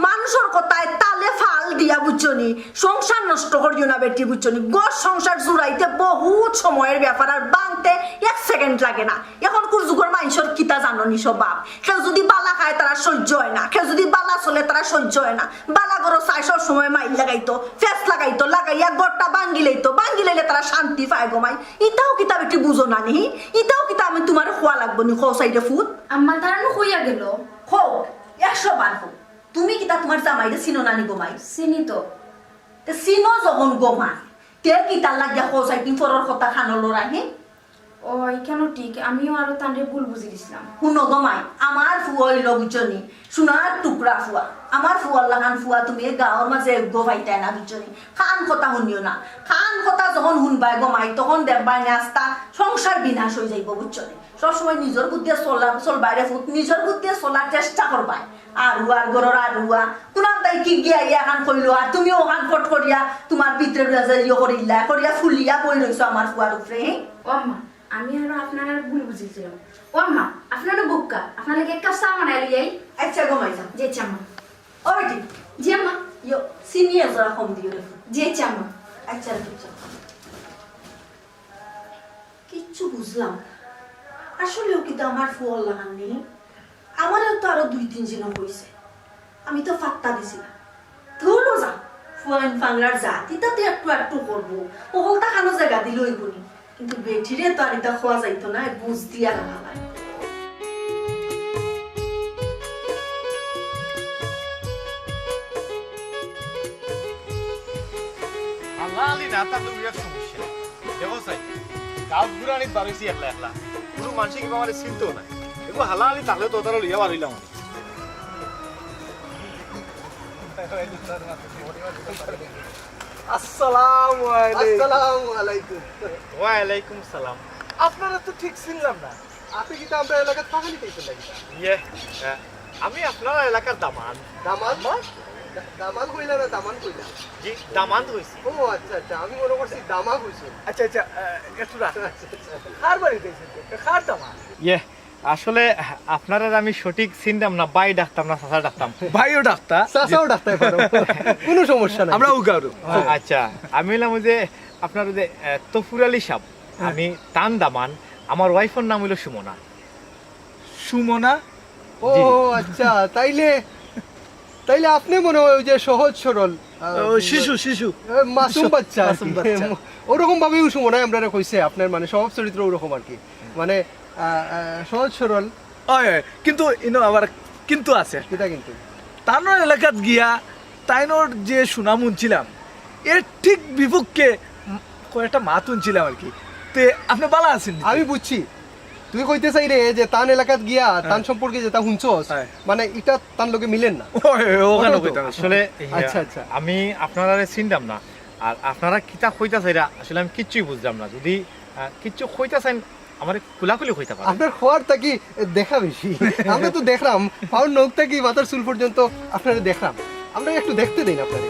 মানুষর কথায় তালে ফাল দিয়া, বুঝছো নি, সংসার নষ্ট করিও না বেটি, বুঝছো নি। ঘর সংসার জুড়াইতে বহুত সময়র ব্যাপার, আর ভাঙতে এক second লাগে না। অখনকুর যুগর মাইনষর কিতা জানো নি স্বভাব, কেউ যুদি বালা খায় তারা সহ্য অয় না, কেউ যুদি বালা চলে তারা সহ্য অয় না। বালা ঘরো চায় সব সময় মাইর লাগাইতো, ফেস লাগাইতো, লাগাইয়া ঘরটা ভাঙ্গিলাইতো, ভাঙ্গিলাইলে তারা শান্তি পায় গো মাই। ইতাও কিতা বেটি বুঝো না নি? ইতাও কিতা আমি তুমারে কওয়া লাগবো নি, কও চাইরে ফুত? আম্মা, তারা নু কইয়া গেল। কও, একশো বার কও। তুমি কিতা তুমার জামাইরে চিনো না নি গো মাই? চিনি তো। তে চিনো যখন গো মাই, তে কিতার লাগিয়া কও চাই তুমি পরর কথা কানো লড়াই, হে? ও, ইখানও ঠিক, আমিও আরো তানরে ভুল বুঝি দিছলাম। হুনো গো মাই, আমার ফুয়া অইলো বুঝছো নি, সোনার টুকরা ফুয়া। আমার ফুয়ার লাখান ফুয়া তুমি এই গাউর মাঝে এগো পাইতায় না বুঝছো নি। কান কথা হুনিও না, কান কথা যখন হুনবায় গো মাই, তখন দেখবায় নি আস্তা সংসার বিনাশ অইযাইবো বুঝছো নি। সবসময় নিজর বুদ্ধিয়ে চলা, চলবায় রে ফুত, নিজর বুদ্ধিয়ে চলার চেষ্টা করবায়। আর উয়ার ঘরর আর উয়া, কুনান তাই কি গিয়া ইয়া খান কইলো, আর তুমিও খান ফট করিয়া তুমার ভিতরে রইয়া যে ইয়ে করিলা, করিয়া ফুলিয়া বই রইছো আমার ফুয়ার উপরে, হে? ও আম্মা, আমি আরো আপনারার ভুল বুঝিছিলাম। ও আম্মা, আপনার বোক্কা, আপনার লাগি এক কাপ চা বানাই লই আই। আচ্ছা গো মাই, যাও। জি আচ্ছা আম্মা। ও বেটি। জি আম্মা। ইয়ো, চিনি এজরা কম দিও রে ফুত। জি আচ্ছা আম্মা। আচ্ছা রে ফুত, যাও। কিচ্ছু বুঝলাম না। আসলেও কিতা আমার ফুয়ার লাখান নি? আমারেও তো আরো দুই তিন জনে কইছে, আমি তো ফাত্তা দিছি না। ধুরো যা, ফুয়াইন ফাংলার জাত, ইতা তো একটু একটু করবো, ও হকলতা কানো জাগা দিলে অইবো নি। কিন্তু বেটিরে তো আর ইতা কওয়া যাইতো না, বুঝ দিয়া রাখা লাগে। হালালি না থাকলে বিরাট সমস্যা। দেখো চাই, গাউত ঘুরানিত বারইছি একলা একলা। কুনু মানষে কিবা আমারে চিনতো নায়। এগু হালালি থাকলে তো তারা লইয়া বারইলাম। আসসালামু আলাইকুম। আসসালামু আলাইকুম। ওয়ালাইকুম সালাম। আপনারে তো ঠিক চিনলাম না। আপনি কিতা আমরার এলাকাত থাকেন নি কিতা লাগি? ইয়ে, আহ, আমি আপনার এলাকার দামান। দামান? দা-, দামান কইলা না, দামান কইলা? জি, দামান কইছি। ও আচ্ছা, আচ্ছা, আমি মনে করছি দামা কইছো। আচ্ছা, আচ্ছা, আহ, একটু রাখ। আচ্ছা, আচ্ছা। কার বাড়িত আইছেন? কার দামান? ইয়ে, আসলে আপনারারে আমি সঠিক চিনতাম না, ভাই ডাকতাম না, চাচা ডাকতাম। ভাইও ডাকতা? চাচাও ডাকতে পারো। কুনু সমস্যা নাই। আমরা উগারু। আচ্ছা, আমি অইলাম ওই যে আপনার ওই যে, আহ, তফুর আলী সাব, হ্যাঁ। আমি তান দামান, আমার ওয়াইফর নাম অইলো সুমনা। সুমনা? ও, জি। আচ্ছা, তাইলে, তাইলে আপনি মনে হয় ওই যে সহজ সরল, আহ, ও, শিশু, শিশু। এ, মাসুম শিশু, বাচ্চা আর কি। মাসুম বাচ্চা। ওরকম ভাবেই সুমনায় আমরারে কইছে, আপনার মানে স্বভাব চরিত্র ওরকম আর কি। মানে, আহ, আহ, সহজ সরল। অয়, অয়, কিন্তু ইনো আবার কিন্তু আছে। কিতা কিন্তু? তানর এলাকাত গিয়া তাইনর যে সুনাম হুনছিলাম, এর ঠিক বিপক্ষে, উম, কয়েকটা মাত হুনছিলাম আর কি। তে আপনে ভালা আছইন নি? আমি বুঝছি, তুই কইতে চাইরে যে তান এলাকাত গিয়া, হ্যাঁ। তান সম্পর্কে যেটা হুনছস, হ্যাঁ। মানে, ইটা তান লগে মিলের না। ওই, ওই, ওখানে ওটাই তো। কইতাম। আসলে, আচ্ছা, আচ্ছা। আমি আপনারারে চিনলাম না। আর আপনারা কিতা কইতা চাইরা, আসলে আমি কিচ্ছুই বুঝলাম না। যদি, আহ, কিচ্ছু কইতা চাইন, আমারে খুলাখুলি কইতা পারেন। আপনার খোয়ার থাকি দেখা বেশি। আমরা তো দেখলাম, পাওর নখ থাকি মাথার চুল পর্যন্ত আপনারে দেখলাম। আমরা একটু দেখতে দিন আপনারে।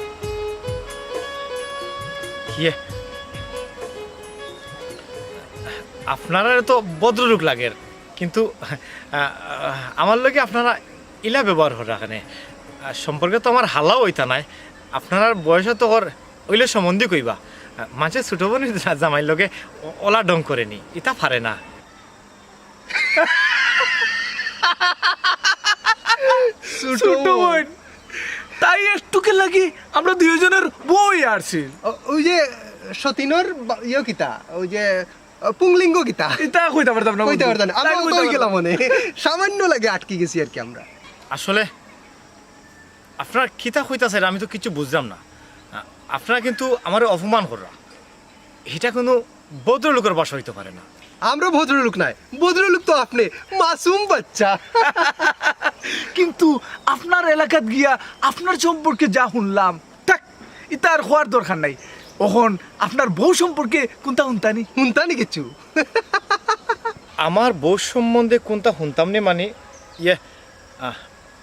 ইয়ে, আপনারারে তো ভদ্রলোক লাগের, কিন্তু, আহ, আমার লগে আপনারা ইলা ব্যবহার কররা কেনে? আহ, সম্পর্কে তো আমার হালাও অইতা নায়। আপনারার বয়স তো কর অইলে সম্বন্ধী কইবা। আহ, মানষে ছোট বইনর জা-, জামাইর লগে অ-, অলা ঢং করে নি, ইতা পারে না। ছোট ছোট বইন। বইন। তাই একটুকে লাগি আমরা দুইজনের বউ অইয়া আরছি। ও, ওই যে সতীনর বা-, ইয়ে কিতা, ওই যে, আহ, পুংলিঙ্গ কিতা? ইতা কইতা পারতাম না, কইতা বন্ধু। পারতাম না। তাই আমরাও তো কইতা ওই পারতাম গেলাম না। মানে। সামান্য লাগি আটকি গেছি আর কি আমরা। আসলে আপনারা কিতা কইতা চাইরা, আমি তো কিচ্ছু বুঝলাম না। আ-, আপনারা কিন্তু আমারে অপমান কররা। ইটা কুনু ভদ্রলোকর ভাষা অইতো পারে না। আমরা ভদ্রলোক নায়, ভদ্রলোক তো আপনে, মাসুম বাচ্চা। কিন্তু আপনার এলাকাত গিয়া আপনার সম্পর্কে যা হুনলাম, থাক, ইতা আর কওয়ার দরকার নাই। অখন আপনার বউ সম্পর্কে কুনতা হুনতানি? হুনতানি কিচ্ছু? আমার বউ সম্বন্ধে কুনতা হুনতাম নি মানে, ইয়ে, আহ,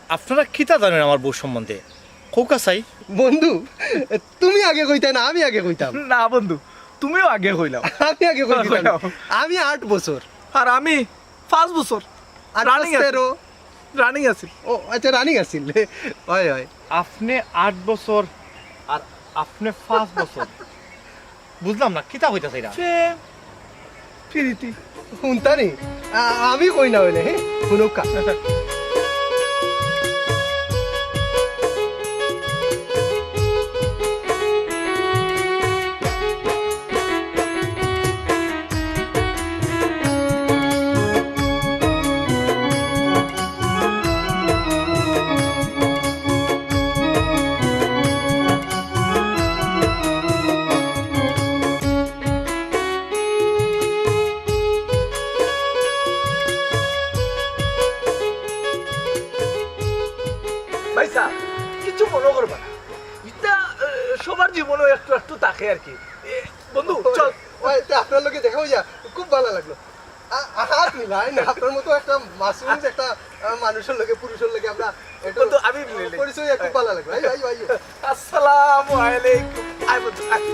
আপনারা কিতা জানইন আমার বউ সম্বন্ধে? কউক্কা চাই। বন্ধু, তুমি আগে কইতায় না, আমি আগে কইতাম। না বন্ধু, তুমিও আগে কইলাও। আমি আগে কই দিতাম। কইলাও। আমি আট বছর। আর আমি পাঁচ বছর। আট running পাঁচ আছে। তেরো। Running আছিল। ও, আচ্ছা, running আছিল। হয়, হয়। আপনে আট বছর আর আপনে পাঁচ বছর। বুঝলাম না, কিতা কইতা চাইরা? প্রেম, প্রীতি। হুনতানি? আ-, আমি কই না অইলে, হে? হুনউক্কা। ভাইসাব, কিচ্ছু মনো করবা না। ইতা, এ, সবার জীবনেও একটু একটু থাকে আর কি। এ, বন্ধু, চল। ওই, তে আপনার লগে দেখা অইয়া খুব ভালা লাগলো। আ-, আ-, হাত মিলাইন, আপনার মতো একটা মাসুম একটা, আ, মানুষর লগে, পুরুষর লগে আমরা একটু বন্ধু, আমি মিলাই। পরিচয় খুব ভালা লাগলো। আইও, আইও, আইও। আসসালামু আলাইকুম। আয় বন্ধু, আয়।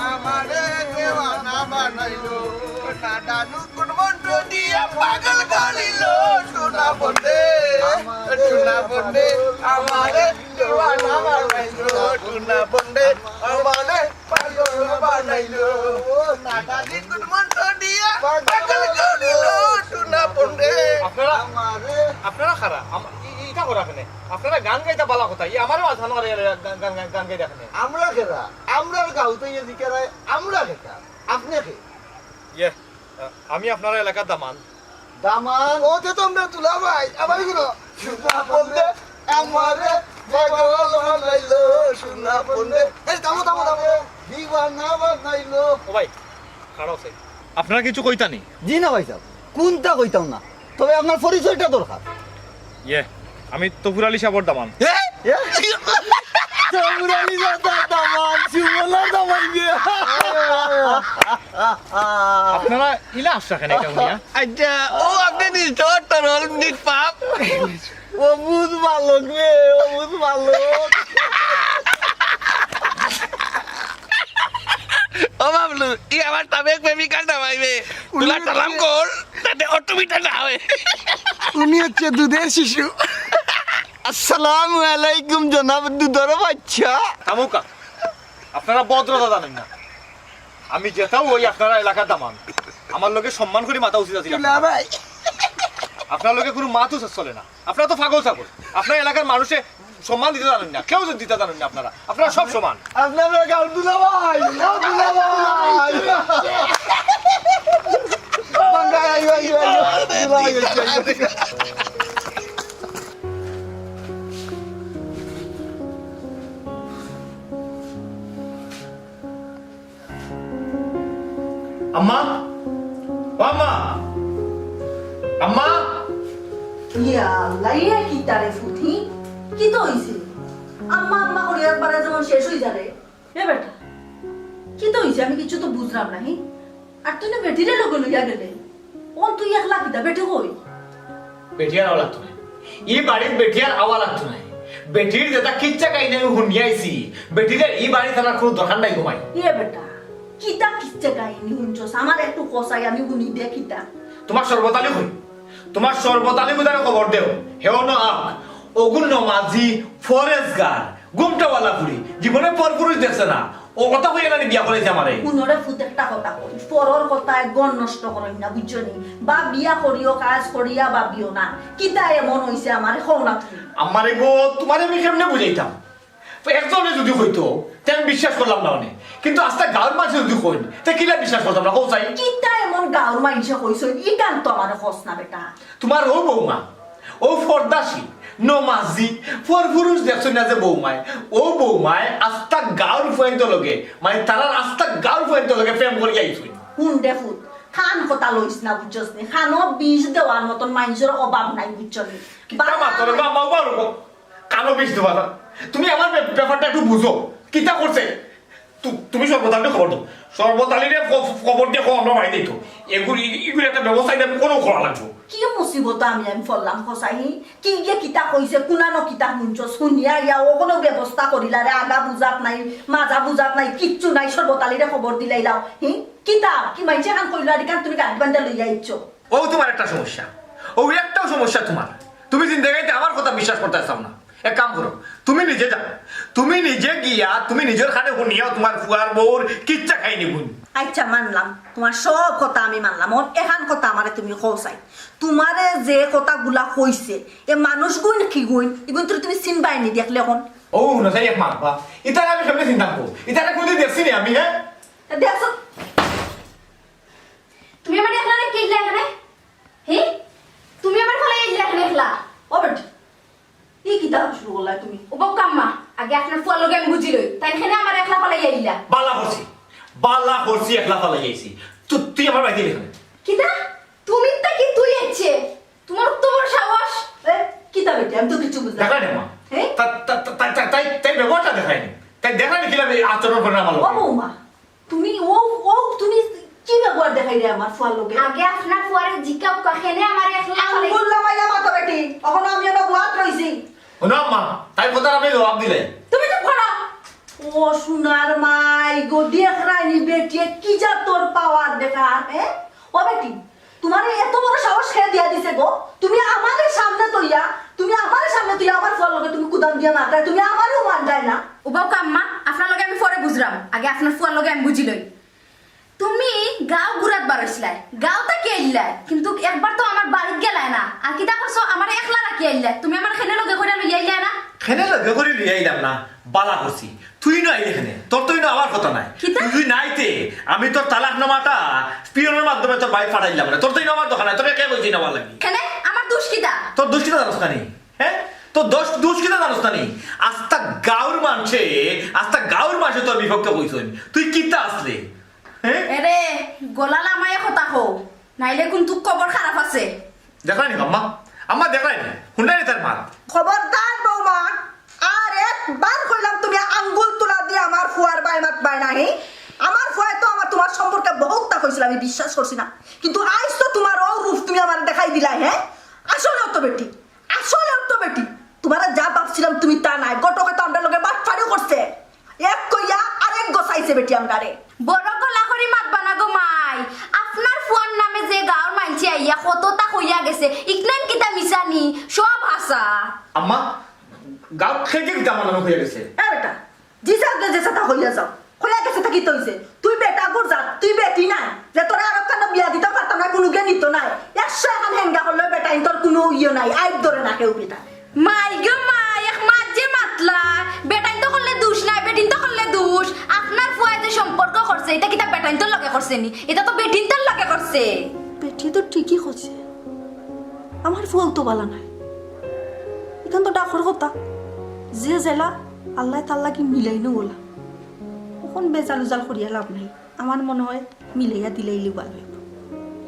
আমারে দেওয়ানা বানাইলো, না জানু কোন মন্ত্র দিয়া পাগল করিল, টুনা বন্ধে, টুনা বন্ধে, আমারে দেওয়ানা বানাইলো, টুনা বন্ধে, আমারে পাগল বানাইলো, না জানি কোন মন্ত্র দিয়া পাগল করিল, টুনা বন্ধে। আপনারা, আমারে আপনারা কারা? আম-, ই-, ই-, ইটা করা কেনে? আপনারা গান গাইতা ভালা কথা, ই আমারেও আজানো আর গান, গান, গান, গান গাইতা কেনে? আমরা কারা? আমরার গাঁওত ইয়ে জিকারায় আমরা কারা? আপনে কে? ইয়ে, আ, আমি আপনার এলাকার দামান। দামান? ও, তে তো আমরা দুলাভাই, আবার এগুলো। সোনা বন্ধে আমারে পাগল বানাইলো, সোনা বন্ধে। এই, থামো, থামো, থামো। দিওয়ানা বানাইলো। ও ভাই, খাড়াও চাই। আপনারা কিছু কইতা নি? জি না ভাইসাব, কুনতা কইতাম না, তবে আপনার পরিচয়টা দরকার। ইয়ে, আমি তফুর আলী সাবর দামান। এ? এ? তফুর আলী সাবর দামান, সুমনার দামান বে। আপনারা ইলা আশা কেনে এটা হুনিয়া? আচ্ছা, ও আপনে নিষ্ঠুর, তরল, নিষ্পাপ। ও বুঝ বালক রে, ও বুঝ বালক। ও বাবলু, ই আমার সাবেক প্রেমিকার নামাইবে। তুলা উনি সালাম হচ্ছে কর, তাতে অটুমিটা না হয়। উনি হচ্ছে দুধের শিশু। আসসালামু আলাইকুম জনাব দুধর বাচ্চা। থামুক্কা, আপনারা ভদ্রতা জানইন না। আমি যেতাউ অই আপনারা এলাকার দামান, আমার লগে সম্মান করি মাতা উচিত আছিল আপনার। ভাই। আপনার লগে কুনু মাতুস চলে না। আপনারা তো পাগল ছাগল। আপনার এলাকার মানুষে সম্মান দিতা জানইন না, কেউ যদি দিতা জানইন না আপনারা, আপনারা সব সমান। আপনারা গাউর দুলাভাই, গাউর দুলাভাই। বাঙ্গা, আইও, আইও, আইও। দুলাভাই, আইও, আইও। আম্মা, ও আম্মা, আম্মা। ইয়া আল্লাহ, ইয়া কিতা রে ফুতি? কিতা অইছে? আম্মা, আম্মা করি একবারে যেমন শেষ অই যারে। এ বেটা, কিতা অইছে? আমি কিচ্ছু তো বুঝলাম না, হি? আর তুই না বেটিরে লগে লইয়া গেলে। ও তুই একলা কিতা, বেটি কই? বেটি আর আওয়া লাগতো নায়। ই বাড়িত বেটি আর আওয়া লাগতো নায়। বেটির যেটা কিচ্ছা কাহিনী আমি হুনিয়া আইছি, বেটির ই বাড়িত আনার কোনো দরকার নাই গো মাই। ইয়ে বেটা, কিতা কিচ্ছা কাহিনী হুনছস? আমার একটু কষাই আমি হুনি দে কিতা। তোমার শরবত আলী কই? তোমার শরবত আলী কোথায় খবর দেও? হেও না আক, ওগুন নমাজি, ফরেজগার, গুমটাওয়ালা ফুড়ি, জীবনে পরপুরুষ দেখছে না। ও কথা কইয়া নানি বিয়া করাইছে আমারে। হুনরে ফুত একটা কথা কই, পরর কথায় ঘর নষ্ট করইন না, বুঝছো নি? বা বিয়া করিও, কাজ করিয়া বা বিও না। কিতা এমন অইছে আমারে কও না তুমি? আমারে গো, তোমারে আমি কেমনে বুঝাইতাম? তো একজনে যদি কইতো, তে আমি বিশ্বাস করলাম না অনে। কিন্তু আস্তা গাউর মানষে যদি কইন, তে কিলা বিশ্বাস করতাম না, কও চাই? কিতা এমন গাউর মানষে কইছইন, ইখান তো আমারে কস না বেটা। তোমার ও বৌমা, ও ফর্দাসি, নমাজি, পরপুরুষ দেখছইন না যে বৌমায়, ও বৌমায় আস্তা গাউর ফুয়াইন্তর লগে, মানে তারার আস্তা গাউর ফুয়াইন্তর লগে প্রেম করিয়া আইছইন। হুন দে ফুত, কান কথা লইস না, বুঝছস নি? কানো বিষ দেওয়ার মতন মানষর অভাব নাই, বুঝছো নি? কিতা মাতরে বাবা, বাবা, বাবা, কানো বিষ দেওয়া না। তুমি আমার ব্যাপ-, ব্যাপারটা একটু বুঝো। কিতা করছে? তু-, তুমি শরবত আলীরে খবর দাও। শরবত আলীরে খ-, খবর দিয়া কও আমরা বাড়ি যাইতো। এগুলি, এগুলি একটা ব্যবস্থা দিতে আমি কোনো করা লাগবো। কি মুসিবত আমি, আমি পড়লাম কসাই? কি গিয়া কিতা কইছে? কুনানো কিতা হুনছস? হুনিয়া ইয়া ও কোনো ব্যবস্থা করিলা রে? আগা বুঝাত নাই, মাজা বুঝাত নাই, কিচ্ছু নাই। শরবত আলীরে খবর দিলাইলাও। হি? কিতা? কি মানষে কান কইলো আর ইখান তুমি গাড়ি বান্ধা লইয়া আইছো? ও তোমার একটা সমস্যা, ও একটাও সমস্যা তোমার। তুমি জিন্দেগিতে আমার কথা বিশ্বাস করতে চাও না। এক কাম করো, তুমি নিজে যাও, তুমি নিজে গিয়া তুমি নিজর কানে হুনিয়াও তোমার ফুয়ার বউর কিচ্ছা কাহিনী হুন। আচ্ছা, মানলাম, তোমার সব কথা আমি মানলাম। অখন এখান কথা আমারে তুমি কও চাই, তোমারে যে কথাগুলা কইছে, এ মানুষগুইন কিগুইন, ইগুইনতরে তুমি চিনবায় নি দেখলে অখন? ও, হুনো চাই এক মাতবা, ইতারে আমি কেমনে চিনতাম কও? ইতারে কোনদিন দেখছি নি আমি, হ্যাঁ? তা দেখছো? তুমি আমারে একলা রাখিয়া আইলা এখানে? হে? তুমি আমারে ফালাইয়া আইলা এখানে একলা? ও বেটি, ই কিতা শুরু করলা তুমি? ও বউকাম্মা, আগে আপনার ফুয়ার লগে আমি বুঝি লই। তাইন কেনে আমারে একলা ফালাইয়া আইলা? বালা করছি, বালা করছি, একলা ফালাইয়া আইছি। তু-, তুই আমার বাড়িতে এখানে। কিতা? তুমি তা কি তুই এসছে? তোমার তো বড় সাহস। এ, কিতা বেটি? আমি তো কিচ্ছু বুঝলাম না। দেখলায় নি মা? হে? তা, তা, তা, তা, তাই, তাই ব্যবহারটা দেখলায় নি। তাই দেখলায় নি কিলা আচরণ করে আমার লগে। ও বৌমা, তুমি ও, ও, তুমি কি ব্যবহার দেখাইরে আমার ফুয়ার লগে? আগে আপনার ফুয়ারে জিকাউক্কা কেনে আমারে একলা ফালাই আঙ্গুল লামাইয়া মাতো বেটি, অখনো আমি অনো বওয়াত রইছি। হুনো আম্মা, তাই কথার আমি জবাব দিলাই। তুমি চুপ করো। ও সোনার মাই গো, দেখরায় নি বেটিয়ে কি জাতর পাওয়ার দেখার, হ্যাঁ? ও বেটি, তোমারে এত বড় সাহস কে দিয়া দিছে গো? তুমি আমারে সামনে থইয়া, তুমি আমারে সামনে থইয়া আমার ফুয়ার লগে তুমি কুদাম দিয়া মাতরায়, তুমি আমারেও মানরায় না। ও বউকাম্মা, আপনার লগে আমি পরে বুঝরাম, আগে আপনার ফুয়ার লগে আমি বুঝি লই। তুমি গাঁও ঘুরাত বারইছলায়, গাঁও থাকি আইলায়, কিন্তু একবার তো আমার বাড়িত গেলায় না। আর কিতা করছো, আমারে একলা রাখি আইলায়। তুমি আমারে কেনে লগে করিয়া লইয়া আইলায় না? কেনে লগে করি লইয়া আইলাম না, বালা করছি। তুই না আইলে কেনে, তোর তো ইনো আওয়ার কথা নায়। কিতা? তুই যদি না আইতে, আমি তোর তালাকনামাটা পিয়নর মাধ্যমে তোর বাড়িত পাঠাইলাম না। তোর তো ইনো আওয়ার দরকার নাই, তোরে কে কইছে ইনো আওয়ার লাগি? কেনে? আমার দোষ কিতা? তোর দোষ কিতা জানোস না নি? হ্যাঁ? তোর দোষ, দোষ কিতা জানোস না নি? আস্তা গাঁওর মানষে, আস্তা গাঁওর মানষে তোর বিপক্ষে কইছইন। তুই কিতা আছলে? হ্যাঁ? এরে, গলা লামাইয়া কথা কও, নাইলে কিন্তু খবর খারাপ আছে। দেখলায় নি আম্মা? আম্মা দেখলায় নি? হুনলায় নি তার মাত? খবরদার বৌমা, আর একবার কইলাম তুমি আঙ্গুল তুলা দিয়া আমার ফুয়ার বায় মাতবায় না, হি? আমার ফুয়ায় তো আমার তোমার সম্পর্কে বহুততা কইছিল, আমি বিশ্বাস করছি না। কিন্তু আইজ তো তোমার অউ রূপ তুমি আমারে দেখাই দিলায়, হ্যাঁ? আসলেও তো বেটি, আসলেও তো বেটি। তোমারে যা ভাবছিলাম তুমি তা নায়। ঘটকে তো আমরার লগে বাটপারিও করছে। এক কইয়া আরেক গছাইছে বেটি আমরারে। বড় গলা করি মাতবা না গো মাই। আপনার ফুয়ার নামে যে গাঁওর মাইনষে আইয়া কততা কইয়া গেছে, ইখান কিতা মিছা নি? সব হাছা। আম্মা, গাঁওত কে কিতা আমার নামে কইয়া গেছে? এ বেটা, জি সাহেব যে যেতা কইয়া যাও। কইয়া গেছে তা কিতা অইছে? তুই বেটাগুর জাত, তুই বেটি নায়। যে তোরে আরক খানো বিয়া দিতাম পারতাম নায়, কুনু গে নিতো নায়। একশো এখান হেঙ্গা করলেও বেটাইন্তর কুনু ইয়ে নাই, আইব ধরে না কেউ বেটা। মাই গো মাই, এক মাত যে ইটা তো বেটিন তার লগে করছে। বেটি তো ঠিকই কইছে, আমার ফুয়াও তো বালা নায়। ইখান তো ডাকর কথা, যে যেলা আল্লায় তার লাগি মিলাইনু অলা। অখন বেজাল উজাল করিয়া লাভ নাই, আমার মনে অয় মিলাইয়া দিলাইলে ভালা অইবো।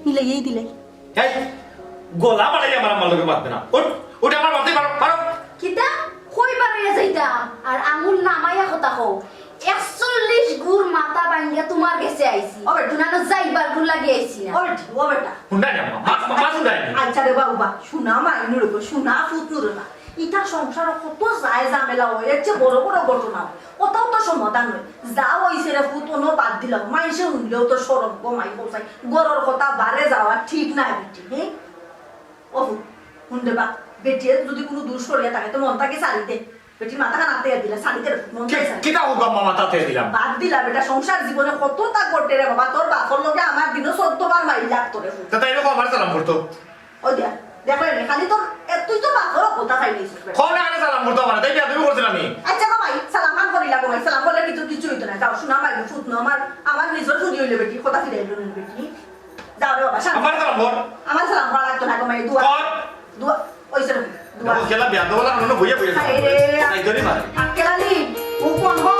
মিলাইয়াই দিলাই। এই, গলা বাড়াই আমার আম্মার লগে মাতবে না। উঠ, উঠ, আমার মাথায় পারো, পারো। কিতা? কই বাড়াইয়া যাইতাম? আর আঙুল নামাইয়া কথা কও। একচল্লিশ গুর মাথা ভাঙ্গিয়া তুমার গেছে আইছি। ও বেটি। দুনানো যাইবার গুর লাগি আইছি না। ও বেটি, ও বেটা। হুন্ডাই না, মা, মা, মা, মা হুন্ডাই না। আচ্ছা রে বাবা, হুনা মাই নুরো, হুনা ফুত নুরো না। ইতা সংসারো কত যায় ঝামেলা অয়, এর চেয়ে বড় বড় ঘটনা অয়। অতাও তো সমাধান অয়। যা অইছে রে ফুত, অনো বাদ দিলাও। মাইনষে হুনলেও তো শরম গো মাই, কও চাই। ঘরর কথা বারে যাওয়া ঠিক নায় বেটি, হে? ও ফুত, হুন রে বা, বেটিয়ে যুদি কুনু দুষ করিয়া থাকে, তো মনটাকে ছাড়ি দে। বেটির মাথাখান আতে দিলা, ছাড়ি দে, মনটাকে ছাড়ি দে। কিতা অইবো আম্মা, মাথাত দিলাম? বাদ দিলা বেটা, সংসার জীবনে কততা ঘটে রে বাবা, তোর বাপর লগে আমার দিনো চৌদ্দ বার মাইর লাগতো রে ফুত। তে তাইলে কও আমারে সালাম করতো। ওই দেখ, দেখলে নি, খালি তোর, এ, তুই তো বাপর কথা খাই নিছিস বেটা। কও না, কেনে সালাম করতো আমারে, তাই বেয়াদবি করছিলাম আমি। আচ্ছা গো মাই, সালাম খান করিলা গো মাই, সালাম করলে কিছু, কিছু অইতো না। যাও, হুনা মাই, ফুত নো আমার, আমার নিজর ফুত অইলে বেটি, কথা ফিরাইলো না বেটি। যাও রে বাবা, শান্তি। আমারে সালাম কর। আমারে সালাম করা লাগতো না গো মাই, দোয়া। কর। দোয়া, অইছে রে, দোয়া। দেখো, খেলা বেয়াদব অলা, আমরা বইয়া বইয়া আরে। তাই ধরি মারে। আক্কেল আলী, ও কোন ঘর?